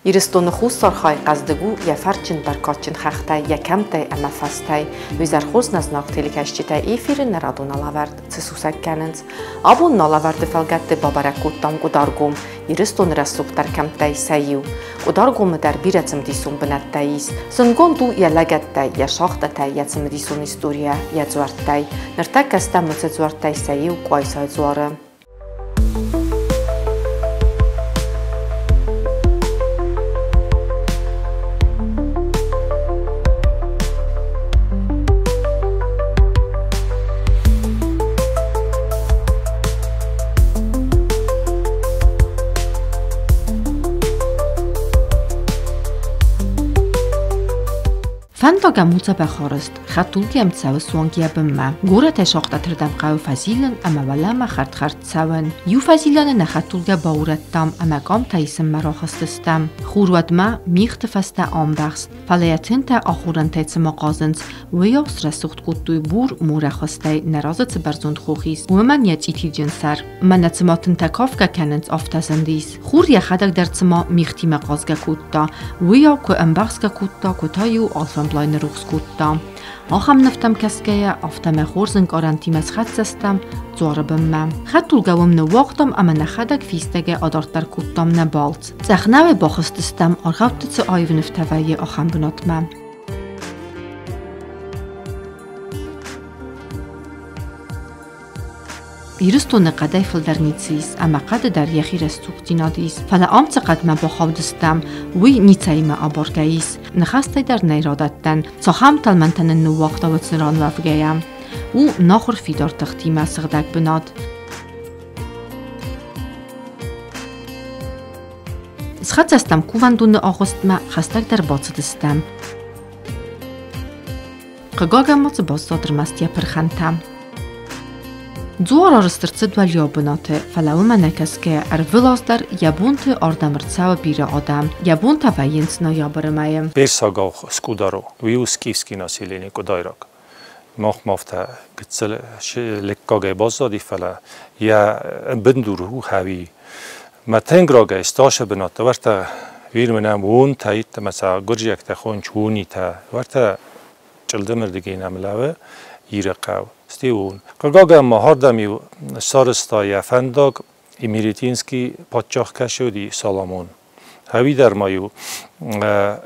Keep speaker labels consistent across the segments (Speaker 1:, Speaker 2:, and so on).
Speaker 1: Ирыстоны хуссар хай хъӕздыг у йӕ фӕрдджын бӕркадджын хӕхтӕй, йӕ кӕмттӕй ӕмӕ фӕзтӕй. Уый зӕрхоз нӕ знаг телекӕсджытӕ эфиры нӕ радон алӕвӕрд цы сусӕг кӕнынц. Абон нӕ алӕвӕрды фӕлгӕтты бабӕрӕг кодтам Къуыдаргом, Ирыстоны рӕсугъддӕр кӕмттӕй сӕ иу. Къуыдаргомы дӕр бирӕ цымыдисон бынӕттӕ ис. Зындгонд у йӕ лӕгӕттӕй, йӕ шахтӕтӕй, йӕ цымыдисон историйӕ, йӕ дзуӕрттӕй. Ныртӕккӕ стӕм уыцы дзуӕрттӕй сӕ иу Къуайсайы дзуары. Фӕндаг ӕм у дзӕбӕх арӕзт, хӕдтулгӕ йӕм цӕуы суанг йӕ бынмӕ. Горӕтӕй сахъдатырдӕм хъӕуы фӕзилын ӕмӕ уӕлӕмӕ хӕрд-хӕрд цӕуын. Иу фӕзилӕны нӕ хӕдтулгӕ баурӕдтам ӕмӕ къамтӕ исынмӕ рахызтыстӕм. Хур уӕдмӕ мигъты фӕстӕ амбӕхст, фӕлӕ йӕ тынтӕ ахорӕнтӕй цыма хъазынц, уыйау срӕсугъд кодтой бур морӕ хуызтӕй нӕ разы цы бӕрзонд хох ис, уымӕн йӕ цъитиджын сӕр. Мӕнӕ цыма тынтӕ кафгӕ кӕнынц, афтӕ зындис. Хур йӕхӕдӕг дӕр цыма мигътимӕ хъазгӕ кодта, уыйау куы ӕмбӕхсгӕ кодта, куы та-иу алфӕмблай ныррухс кодта. Ахӕм нывтӕм кӕсгӕйӕ, афтӕ мӕ хорз ӕнкъарӕнтимӕ схӕццӕ стӕм дзуары бынмӕ. Хӕдтулгӕ уым ныууагътам ӕмӕ нӕхӕдӕг фистӕгӕй адарддӕр кодтам нӕ балц. Цъӕх науӕй бахызтыстӕм, аргъӕутты цы аив нывтӕ вӕййы, ахӕм бынатмӕ. Ирыстоны хъӕдӕй фылдӕр ницы ис, ӕмӕ хъӕды дӕр йӕхи рӕсугъддзинад ис. Фӕлӕ ам цы хъӕдмӕ бахаудыстӕм, уый ницӕимӕ абаргӕ ис. Ныхӕстӕй дӕр нӕй радӕттӕн, цахӕм тӕлмӕнтӕ нын ныууагъта уыцы ран уӕвгӕйӕ. У нахуыр фидар тыхтимӕ сыгъдӕг бынат. Схӕццӕ стӕм кувӕндоны агъуыстмӕ, хӕстӕгдӕр бацыдыстӕм. Хъыгагӕн ма дзы баззад ӕрмӕст йӕ пырхӕнтӕ. Дзуар арӕзт ӕрцыд уӕлиау бынаты, фӕлӕ уымӕ нӕ кӕсгӕйӕ ӕрвылаз дӕр йӕ бонты ардӕм ӕрцӕуы бирӕ адӕм. Йӕ бонтӕ вӕййынц ноябры мӕйы.
Speaker 2: Персагау скъударо, уый у скифский население къуыдайраг. Мах ма афтӕ гыццыл лӕггагӕй баззади, фӕлӕ йӕ бындур у хӕви. Мӕ тенграгӕй стасы бынат уӕртӕ вирмынӕм уонтӕ итты мӕ сӕ гуырдзиӕгтӕ хонч уонитӕ уӕртӕ чъылдымырдыгӕй нӕм лӕууы Ирыхъӕу. Стиун. Хъыгагӕн ма хардӕм-иу сарӕзта йӕ фӕндаг Имеретинский паддзах кӕсоди Соломон. Хӕуи дӕр ма-иу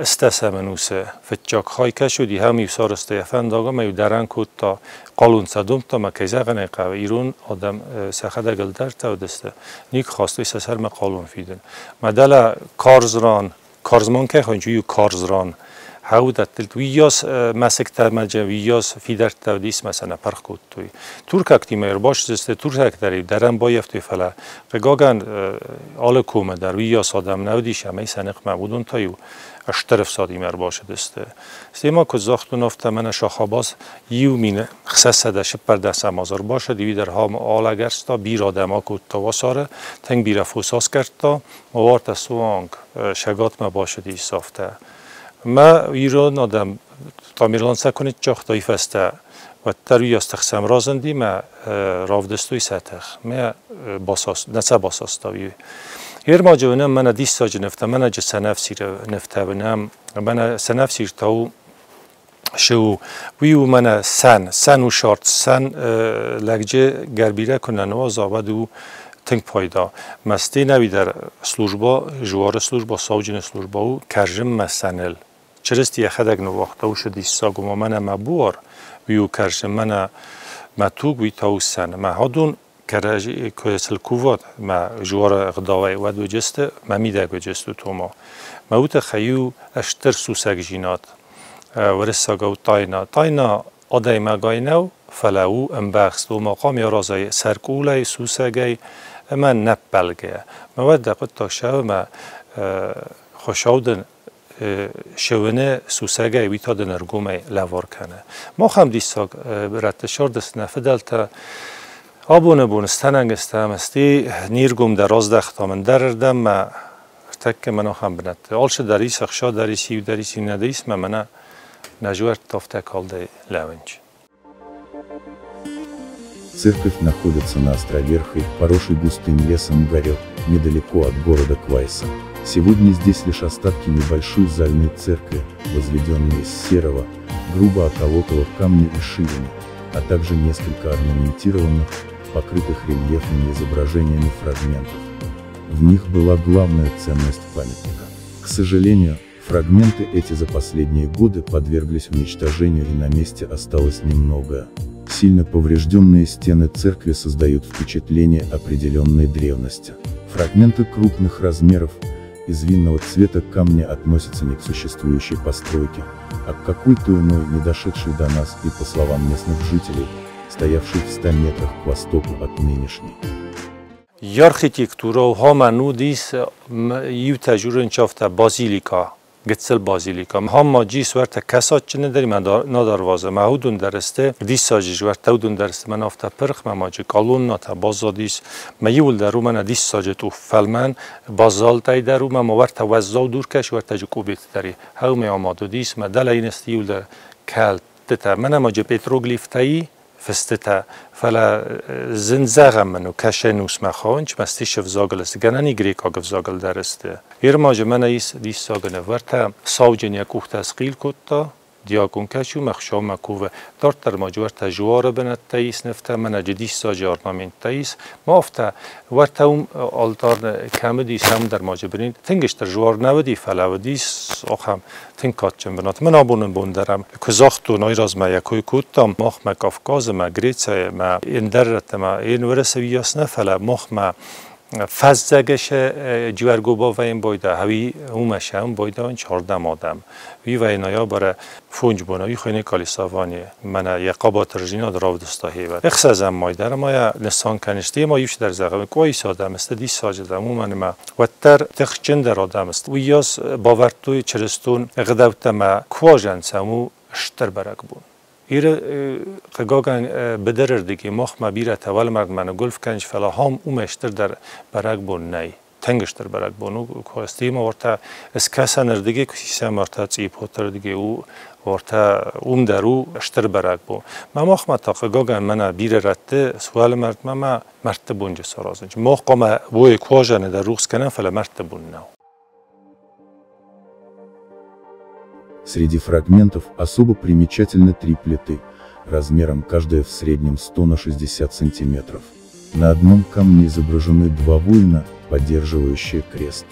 Speaker 2: ыстӕсӕм ӕнусы фыццаг хай кӕсоди, хӕм-иу сарӕзта йӕ фӕндаг ӕмӕ-иу дӕрӕн кодта хъалон сӕ домдта ӕмӕ, кӕй зӕгъын ӕй хъӕуы, ирон адӕм сӕхӕдӕг ӕлдӕрттӕ уыдысты, никуы хастой сӕ сӕрмӕ хъалон фидын. Мӕ дӕлӕ карз ран карзман кӕй хоньчы, уый карз ран хӕудӕттыл уыйас мӕсыгтӕ мӕджы уыйас фидӕрттӕ уыдис мӕ сӕ нӕ пырх кодтой. Туркӕгтимӕ ӕрбацыдысты, туркӕгтӕ дӕрӕн баййӕфтой, фӕлӕ хъыгагӕн алы комы дӕр уыйас адӕм нӕ уыдис ӕмӕ сӕ ныхмӕ уыдон та-иу стыр ӕфсадимӕ ӕрбацыдысты. Стӕй ма куыд загътон, афтӕ мӕнӕ Шахабаз 1614 аз ӕрбацыд, уый дӕр алӕгӕрста, бирӕ адӕм акодта уацары, тынг бирӕ фос аскъӕрдта, Уартӕ суанг Шагатмӕ бацыдис афтӕ. Мӕ ирон адӕм Тамерлан сӕ куы ныццагътой фӕстӕ, уӕддӕр уыйас тых сӕм разынди мӕ равдыстой сӕ тых. Мӕ басас, нӕ сӕ басаста уый. Ермаджы уынӕм мӕнӕ диссаджы нывтӕ, мӕнӕ джы сӕнӕфсиры нывтӕ уынӕм. Мӕнӕ сӕнӕфсир та у шы у, уый у мӕнӕ сӕн, сӕн у шарт, сӕн лӕгджы гӕрбирӕ куы нӕ нуаза, уӕд у тынг пайда. Мӕсти нӕуи дӕр служба, жуары служба, сауджыны служба у кӕрзынмӕ сӕныл. Чырысти йӕхӕдӕг ныууагъта уыцы диссаг, ома мӕнӕ мӕ буар, уый у кӕрзын, мӕнӕ мӕ туг, уый та у сӕн. Мӕ хӕдон кӕрӕдзи куы сыл куват, мӕ жуары ӕгъдауӕй, уӕд уыдысты, мӕ мидӕг уыдысты тома. Мӕ уый тыххӕй-иу стыр сусӕгдзинад уырыссагау тайна. Тайна адӕймагӕй нӕу, фӕлӕ у ӕмбӕхст, ома хъуамӕ аразай сӕркъулӕй, сусӕгӕй ӕмӕ нӕ ппӕлгӕйӕ. Мӕ уӕд дӕ хъуыддаг сӕуы мӕ Хуыцау дын сӕуыны сусӕгӕй, уый та дын ӕргомӕй лӕвар кӕны. Мах ӕм диссаг рӕтты сӕрдыст нӕ фыдӕлтӕ абоны бон стӕнӕнг стӕм, стӕй не ргом дӕр аздӕхтам ӕндӕрырдӕм мӕ ӕртӕккӕ мӕн ахӕм бынӕтты. Алцы дӕр ис, ӕхца дӕр ис, иу дӕр ис, иннӕ дӕр ис, мӕ мӕнӕ нӕ зуӕртты афтӕ калдӕй лӕууынч.
Speaker 3: Церковь находится на островерхой, поросшей густым лесом горе, недалеко от города Квайса. Сегодня здесь лишь остатки небольшой зальной церкви, возведенной из серого, грубо околотого камня и ширины, а также несколько орнаментированных, покрытых рельефными изображениями фрагментов. В них была главная ценность памятника. К сожалению, фрагменты эти за последние годы подверглись уничтожению и на месте осталось немногое. Сильно поврежденные стены церкви создают впечатление определенной древности. Фрагменты крупных размеров, из винного цвета камня относятся не к существующей постройке, а к какой-то иной, не дошедшей до нас и, по словам местных жителей, стоявшей в 100 метрах к востоку от нынешней.
Speaker 2: Архитектура ҳаманудис ютажуренчафта базилика гетсел базилика ҳама ҷис варта касат чине дари надарваза маҳудун дарасте дисаҷиш варта удун дарасте ман афта пирх мамаҷи колонната базадис ма юл дару мана дисаҷет у фалман базалтай дару ма варта ваззав дуркаш варта ҷукубит дари ҳавме омаду дис ма далайнест юл дар калт тета мана маҷи петроглифтаи фестета фала зинзагам кашенус махонч мастиш взоглс ганани грека гвзогл дарасте ирмаже мана ис дисагне варта савҷен якухта сқил кутта диакон кашу махшо макуве дартар маҷварта жуара бенат таис нефта мана ҷидис саҷ орнамент таис мафта варта ум алтар камдис ҳам дар маҷбрин тингиштар жуар навди фалавдис охам тинкатчен бенат ман абонен бондарам кузахту найраз ма якой куттам мах ма Кавказ ма Греция ма индеррат ма ин вересавияс нефала мах ма фаззагаш ҷиваргӯбо ва ин бойда ҳави умашам бойда ин чордам одам ви ва иная бара фунҷ бона ви хоине калисавани мана яқаба тржина дравдуста ҳева ихсазам майдар мая нисон каништи ма юш дар зағам коис одам аст дис саҷдам уман ма ваттар тихчин дар одам аст уяс бавартуй чиристун ғдавта ма кважан саму штар барак бун إير قاقان بدرر ديكي مخ ما بيرة تول مرد من گلف کنش فلا هم اومشتر در برگ بون نی تنگشتر برگ بونو کوستی ما ورتا اسکاسا نردگی کسیسا مرتا چی پوتر دیگه او ورتا اوم درو اشتر برگ بو ما مخ ما تا قاقان من بيره رته سوال مرد ما ما مرت بونجه سرازنج مخ قام بوی کواجن در روخس کنن فلا مرت بون نو.
Speaker 3: Среди фрагментов особо примечательны три плиты, размером каждая в среднем 100 на 60 сантиметров. На одном камне изображены два воина, поддерживающие крест.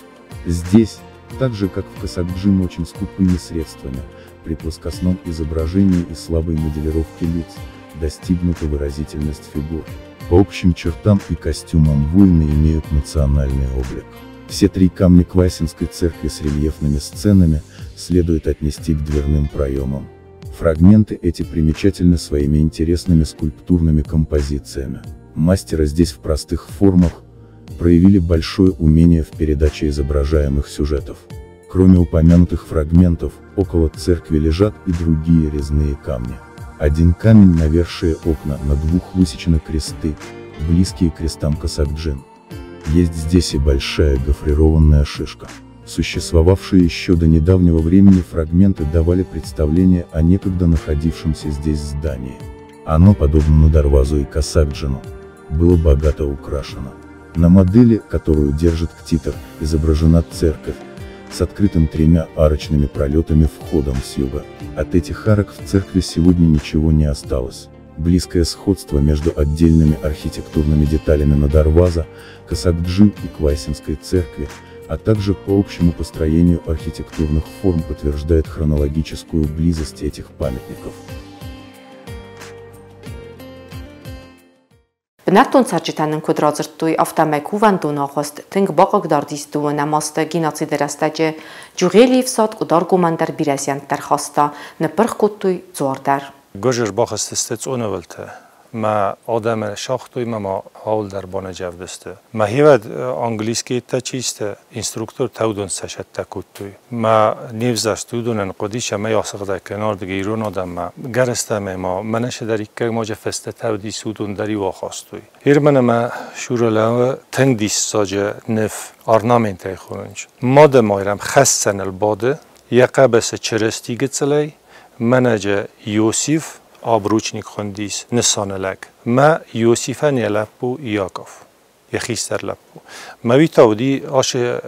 Speaker 3: Здесь, так же как в Касакджин, очень скупыми средствами, при плоскостном изображении и слабой моделировке лиц, достигнута выразительность фигур. По общим чертам и костюмам воины имеют национальный облик. Все три камня Квайсинской церкви с рельефными сценами следует отнести к дверным проемам. Фрагменты эти примечательны своими интересными скульптурными композициями. Мастера здесь в простых формах проявили большое умение в передаче изображаемых сюжетов. Кроме упомянутых фрагментов, около церкви лежат и другие резные камни. Один камень навершие окна, на двух высечены кресты, близкие к крестам Касакджин. Есть здесь и большая гофрированная шишка. Существовавшие еще до недавнего времени фрагменты давали представление о некогда находившемся здесь здании. Оно, подобно Надарвазу и Касакджину, было богато украшено. На модели, которую держит ктитор, изображена церковь, с открытым тремя арочными пролетами входом с юга. От этих арок в церкви сегодня ничего не осталось. Близкое сходство между отдельными архитектурными деталями Надарваза, Касакджин и Квайсинской церкви, а также по общему построению архитектурных форм подтверждает хронологическую близость этих памятников.
Speaker 1: Бынӕттон цӕрджытӕ нын куыд радзырдтой, афтӕмӕй кувӕндоны агъуыст тынг бахъыгдард ис дыууынӕм азты геноциды рӕстӕджы. Джугъелийы фсад Къуыдаргомӕн дӕр бирӕ зиӕнттӕ рхаста, ныппырх кодтой дзуар дӕр.
Speaker 2: Гожер бахастесте цъонавелте. ما آدم شاختوی ما حال در بانه جودسته ما هیود انگلیسکی تا چیست اینسترکتور تودون سشت تکوتوی ما نیوزش تودون قدیش ما یاسق در کنار دیگه ایران آدم ما گرسته ما منش در یک ما جفسته تودی سودون دری واخواستوی هیر من ما شورلو تنگ دیس ساج نف آرنامنت خوننج ماده مایرم خستن الباده یقبس چرستی گتسلی منج یوسف обручник хундис нысанылӕг. Мӕ Иосифӕн йӕ лӕппу Иаков. Йӕ хистӕр лӕппу. Мӕ уый та уыди ашы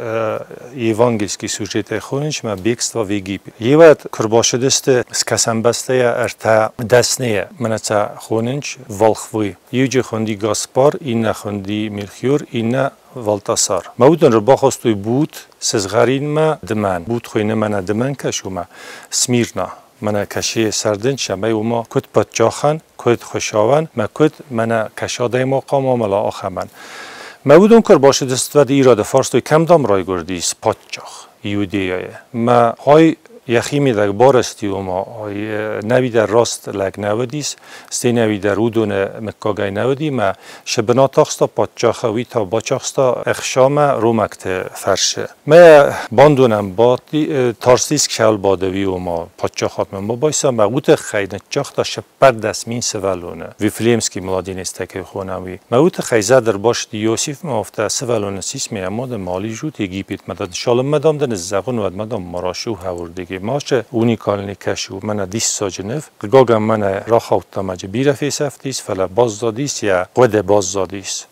Speaker 2: евангельский сюжетӕй хонынч мӕ бегство в Египет. Евӕд куы рбасыдысты скӕсӕн бӕстӕйӕ ӕртӕ дӕсныйы, мӕнӕ цӕ хонынч волхвы. Иуджы хуынди Гаспар, иннӕ хуынди Мельхиор, иннӕ Валтасар. Мӕ уыдон ӕрбахастой буд сызгъӕринмӕ дымӕн. Буд хуыйны мӕнӕ дымӕн кӕсумӕ Смирна. Мӕнӕ кӕсийы сӕрдын цӕмӕй уымӕ куыд паддзахӕн, куыд хуыцауӕн, мӕ куыд мӕнӕ кӕсадӕймаг хъамамӕла ахӕмӕн. Мӕ уыдон куы ӕрбацыдысты, уӕд Ироды фарстой, кӕм дам райгуырдис паддзах Иудейӕйы. Мӕ хай йӕхимидӕг барасти, ома нӕуидӕр раст лӕг нӕ уыдис, стӕй нӕуидӕр уыдоны мыггагӕй нӕ уыди, мӕ шы бынат ахста паддзахы, уый та бацахста ӕхсамӕ ромӕгты фӕрсы. Мӕ бандонӕн бадти, тарстис кӕуыл бадӕуи, ома паддзахадмӕ ма байса, мӕ уый тыххӕй ныццагъта 14 000 сывӕллоны. Вифлеемский младенец кӕй хонӕм, уый. Мӕ уый тыххӕй зӕд ӕрбацыди Иосифмӕ, афтӕ сывӕллоны сисмӕ ӕмӕ дын алидзут Египетмӕ. Цалынмӕ дам дын зӕгъын, уӕдмӕ дам ма рацу хӕуырдыгӕй. Ма уникальный кӕс у, мӕнӕ диссаджы ныв. Хъыгагӕн мӕнӕ рахаудта мӕ бирӕ фесӕфтис, фӕлӕ баззадис, йӕ хъуыды баззадис.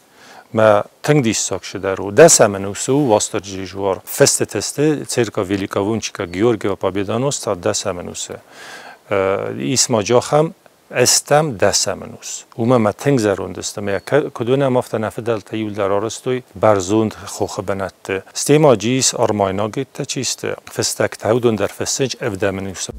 Speaker 2: Мӕ тынг диссаг цыдӕр у. Дӕсӕм ӕнусы у Уастырджийы жуар. Фыстытысты церковь Великого Георгия Победоносца дӕсӕм ӕнусы. Ис ма джахӕм ӕстӕм дӕсӕм ӕнус. Уымӕ мӕ тынг зӕронд сты. Мӕ куыд уынӕм, афтӕ нӕ фыдӕлтӕ иуылдӕр арӕзтой бӕрзонд хохы бынӕтты. Стӕй ма ис армайнагеттӕ чи сты, фыстӕгтӕ, уыдон дӕр фыссынц ӕвдӕм ӕнусы.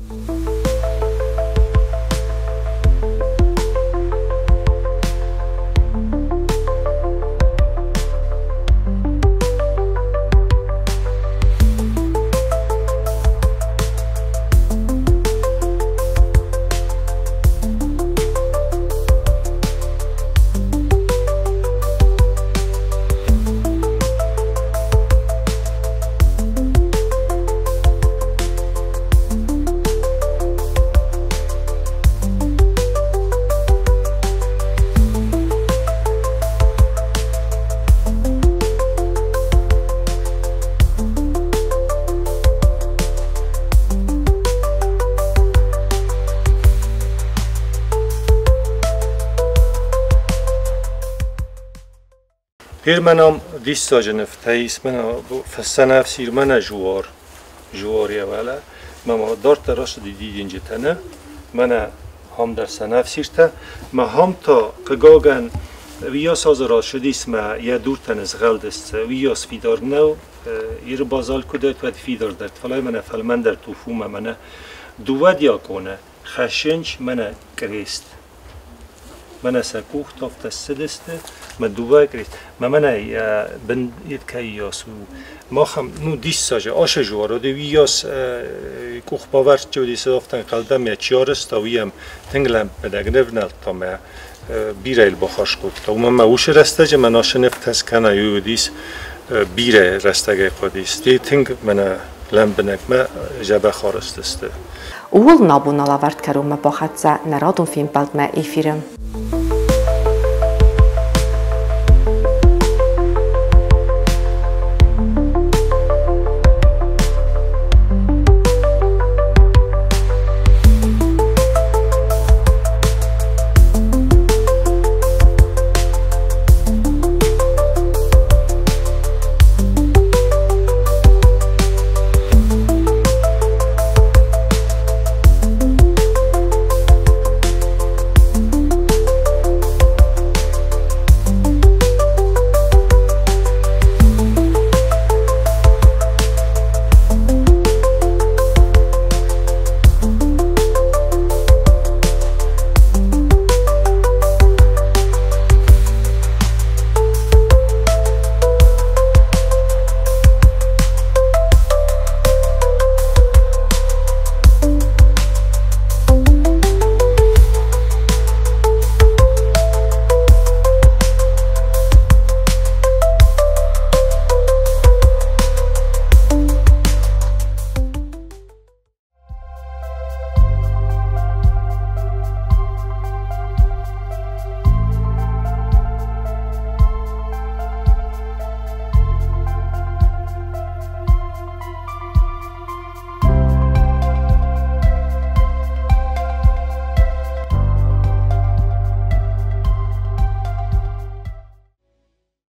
Speaker 2: Hirmenam диссаджы нывтӕ ис, мӕнӕ фӕссӕнӕфсир, мӕнӕ жуар, жуар йӕ уӕлӕ. Мӕ ма дарддӕр рацыди дидинджытӕ, нӕ? Мӕнӕ хам дӕр сӕнӕфсиртӕ. Мӕ хам та, хъыгагӕн, уыйас азы рацыдис мӕ йӕ дуртӕ нызгъӕлдысты. Уыйас фидар нӕу, Иры базал куыд уӕд фидардӕр, фӕлӕ мӕнӕ фӕлмӕндӕр туф у мӕ мӕнӕ дыууӕ диаконы хӕссынц мӕнӕ крест. Мӕнӕ сӕ къухтӕ афтӕ ссыдысты, мӕ дыууӕ крест. Мӕ мӕнӕ бын кӕй йас у. Махӕм, ну, диссаджы, ашы жуар, уыди уыйас къухбавӕрд чи уыди, афтӕ ӕнхъӕлдӕн мӕ чи арӕзта, уый йӕм тынг лӕмбынӕг нывнӕлдта мӕ бирӕ йыл бахӕс кодта. Уымӕн мӕ уыцы рӕстӕджы мӕн ашы нывтӕ скӕна, уый уыдис бирӕ рӕстӕгӕй хъуыдис. Стӕй тынг мӕнӕ лӕмбынӕг мӕ дзӕбӕх арӕзт сты.
Speaker 1: Ууыл нӕ абон алӕвӕрд кӕронмӕ бахӕццӕ нӕ радон фембӕлдмӕ эфиры.